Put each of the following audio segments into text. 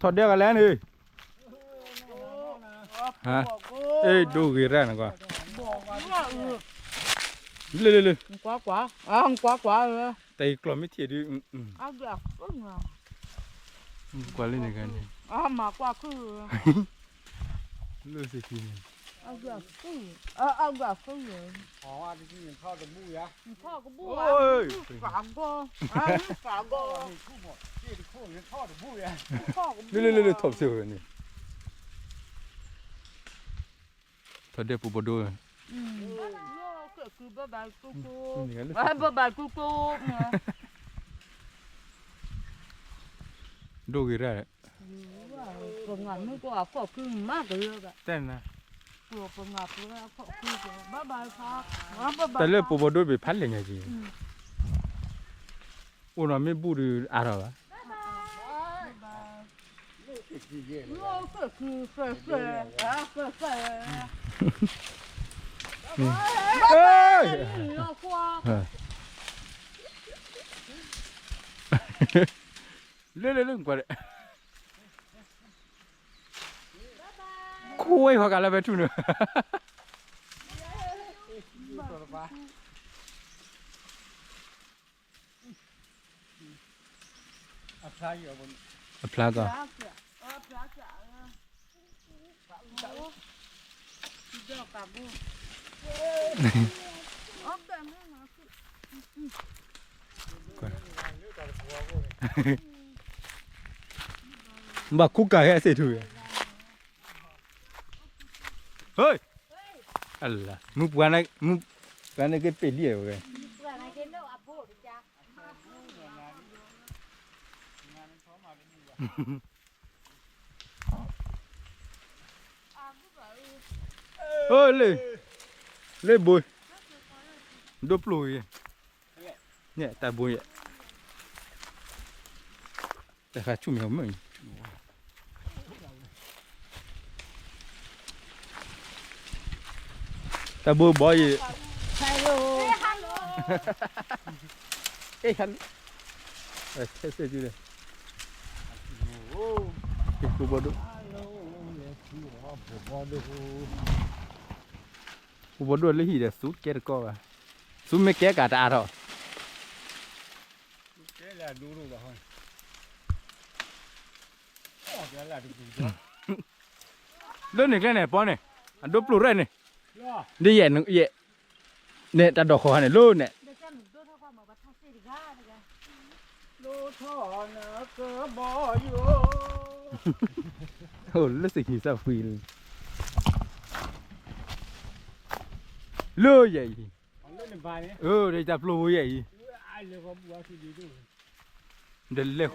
ထီၣ်ဒဲကလဲၣ်န့ၣ်, ဟါ, အဲၣ်ဒိၣ်ဂ့ၤရၣ်နကွၢ်, လၢလၢလၢ, တၢ်အံၤကျီၢ်မ့ၢ်ထံၣ်ဒုး, ကွၢ်လၢန့ၣ်ဂၤန့ၣ်, လၢစ့ၢ်ကီးန့ၣ်, လၢလၢလၢထီၣ်ပစ့ၢ်ဝဲန့ၣ်, ထီၣ်ဒဲပူၤဘီဒိ, ဘဘၣ်ကူ, ဒိၣ်ဂ့ၤရၣ်, ပငါမ့ၢ်ကီၢ်အခီၣ်ခုမးကလၢဘၣ်, တဲနၤ, ပပငါပအခီၣ်ခု, ဘဘၣ်, တၢ်လၢပူၤဘီဒိဘ့ၣ်ဖးလဲၢ်ညါက့ၤ, အိၣ်နီၤမ့ၢ်ဘူၣ်ဒုးအါထီၣ်ဘၣ်, လၢလၢလၢကွၢ်, ခိၣ်ဝဲဟီၣ်ကးလၢဖဲထူၣ်န့ၣ်, အဖျါကီး, ဘၣ်ခူကၤဟဲအစ့ၣ်ထူ, ဟ့ၣ်, အလၤ, မုၢ်ပှၤန့ၣ်, မုၢ်ပှၤန့ၣ်က့ၤပ့ၢ်လံဝဲ, လၢ, လၢဘိ, ဒိၣ်ပျိၢ်ဂ့ၤ, န့ၣ်တၢ်ဘိယဲၢ်, တၢ်ဃာ်ဆူၣ်မ့ၢ်မုၢ်န့ၣ်, တၢ်ဘိဘီယဲၢ်, အဲၣ်, ထဲစ့ၢ်ကီး, ပူၤဘီဒိၣ်, ပူၤဘီဒိၣ်လၢဟံၣ်ဒီး သူကဲတကီဘၣ်, သူမ့ၢ်ကဲကးတအါထီၣ်, လၢန့ၣ်ကျဲန့ၣ် ပီန့ၣ်, အဒိၣ်ပျိၢ်ရဲၣ်န့ၣ်, ဒ်ယဲၢ်, ယဲၢ်, န့ၣ်တၢ်ဒိးဃီၤဟါန့ၣ် လိၣ်န့ၣ်, လၢစ့ၢ်ကီးစၢ်ဖှံ, လၢယဲၢ်အံၤ, တၢ်ပျိၢ်ဖိယဲၢ်အံၤ, ဒီးလဲၤ,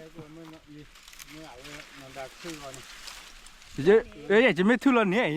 ယမ့ၢ်ထုးလီၤန့ၣ်အံၤ,